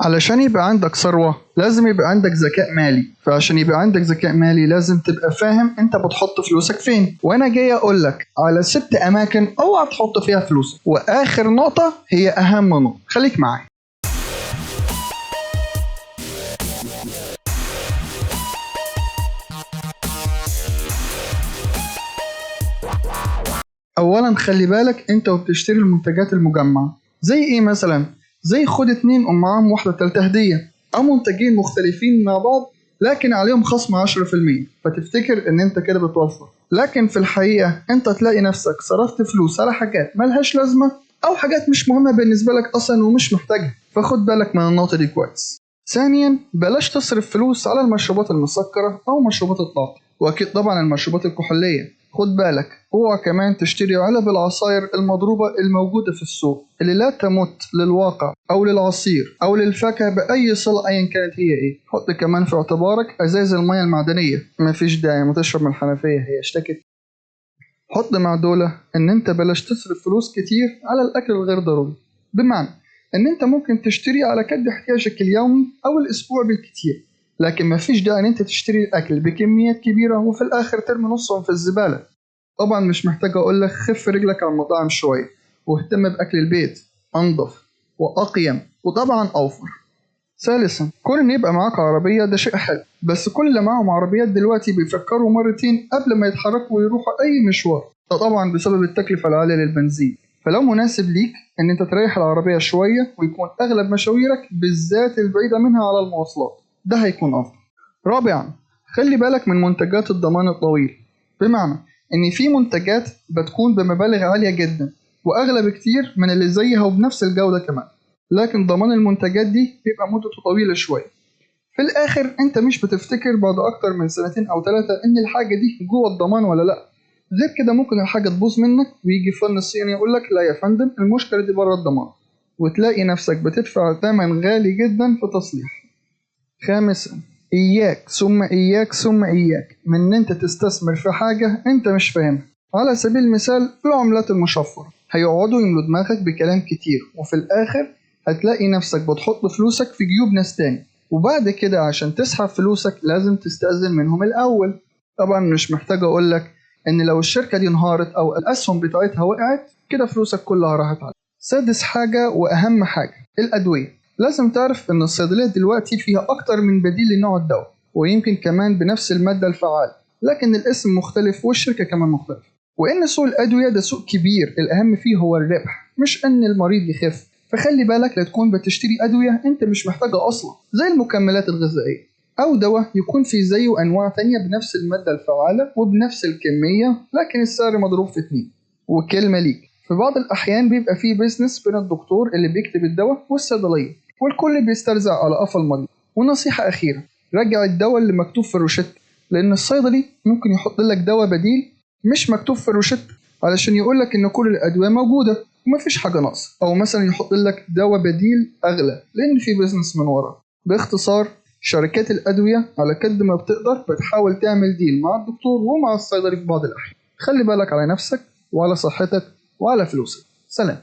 علشان يبقى عندك ثروة لازم يبقى عندك ذكاء مالي، فعشان يبقى عندك ذكاء مالي لازم تبقى فاهم انت بتحط فلوسك فين. وانا جاي اقول لك على 6 اماكن اوعى تحط فيها فلوسك، واخر نقطة هي اهم نقطة، خليك معايا. اولا خلي بالك انت وبتشتري المنتجات المجمعة، زي ايه مثلا؟ زي خد 2 ومعاهم واحدة تالتة هدية، أو منتجين مختلفين مع بعض لكن عليهم خصم 10%، فتفتكر إن أنت كده بتوفر، لكن في الحقيقة أنت تلاقي نفسك صرفت فلوس على حاجات ملهاش لازمة أو حاجات مش مهمة بالنسبة لك أصلا ومش محتاجها، فخد بالك من النقطة دي كويس. ثانيا بلاش تصرف فلوس على المشروبات المسكرة أو مشروبات الطاقة، وأكيد طبعا المشروبات الكحولية. خد بالك اوعى كمان تشتري علب العصاير المضروبة الموجودة في السوق اللي لا تمت للواقع أو للعصير أو للفاكهة بأي صلة أيا كانت هي إيه. حط كمان في اعتبارك أزايز المية المعدنية، مفيش داعي ما تشرب من الحنفية هي اشتكت. حط مع دولة إن أنت بلاش تصرف فلوس كتير على الأكل الغير ضروري، بمعنى إن أنت ممكن تشتري على قد احتياجك اليومي أو الأسبوع بالكتير، لكن مفيش داعي إن أنت تشتري الأكل بكميات كبيرة وفي الآخر ترمي نصهم في الزبالة. طبعا مش محتاج أقول لك خف رجلك على المطاعم شوية واهتم بأكل البيت، أنظف وأقيم وطبعا أوفر. ثالثا كون إن يبقى معاك عربية ده شيء حلو، بس كل اللي معاهم عربيات دلوقتي بيفكروا مرتين قبل ما يتحركوا ويروحوا أي مشوار، ده طبعا بسبب التكلفة العالية للبنزين. فلو مناسب ليك إن أنت تريح العربية شوية ويكون أغلب مشاويرك بالذات البعيدة منها على المواصلات، ده هيكون أفضل. رابعا خلي بالك من منتجات الضمان الطويل، بمعنى إن في منتجات بتكون بمبالغ عالية جدا وأغلى بكتير من اللي زيها وبنفس الجودة كمان، لكن ضمان المنتجات دي بيبقى مدته طويلة شوية. في الآخر أنت مش بتفتكر بعد أكتر من 2 أو 3 إن الحاجة دي جوه الضمان ولا لأ. غير كده ممكن الحاجة تبوظ منك ويجي فن الصيانة يقول لك لا يا فندم المشكلة دي بره الضمان، وتلاقي نفسك بتدفع ثمن غالي جدا في تصليح. خامسا إياك ثم إياك ثم إياك من إن أنت تستثمر في حاجة أنت مش فاهمها. على سبيل المثال العملات المشفرة، هيقعدوا يملوا دماغك بكلام كتير وفي الآخر هتلاقي نفسك بتحط فلوسك في جيوب ناس تاني، وبعد كده عشان تسحب فلوسك لازم تستأذن منهم الأول. طبعا مش محتاج أقولك إن لو الشركة دي انهارت أو الأسهم بتاعتها وقعت كده فلوسك كلها راحت عليك. سادس حاجة وأهم حاجة الأدوية. لازم تعرف إن الصيدلية دلوقتي فيها أكتر من بديل لنوع الدواء، ويمكن كمان بنفس المادة الفعالة، لكن الاسم مختلف والشركة كمان مختلفة. وإن سوق الأدوية ده سوق كبير، الأهم فيه هو الربح مش إن المريض يخف. فخلي بالك لا تكون بتشتري أدوية أنت مش محتاجها أصلا، زي المكملات الغذائية أو دواء يكون في زيه أنواع تانية بنفس المادة الفعالة وبنفس الكمية لكن السعر مضروب في 2. وكلمة ليك، في بعض الأحيان بيبقى فيه business بين الدكتور اللي بيكتب الدواء والصيدلية، والكل بيسترزق على قفا المريض. ونصيحة أخيرة، راجع الدواء اللي مكتوب في الروشتة، لأن الصيدلي ممكن يحط لك دواء بديل مش مكتوب في الروشتة علشان يقول لك إن كل الأدوية موجودة ومفيش حاجة ناقصة، أو مثلا يحط لك دواء بديل أغلى لأن في business من وراه. باختصار شركات الأدوية على قد ما بتقدر بتحاول تعمل deal مع الدكتور ومع الصيدلي في بعض الأحيان. خلي بالك على نفسك وعلى صحتك وعلى فلوسك. سلام.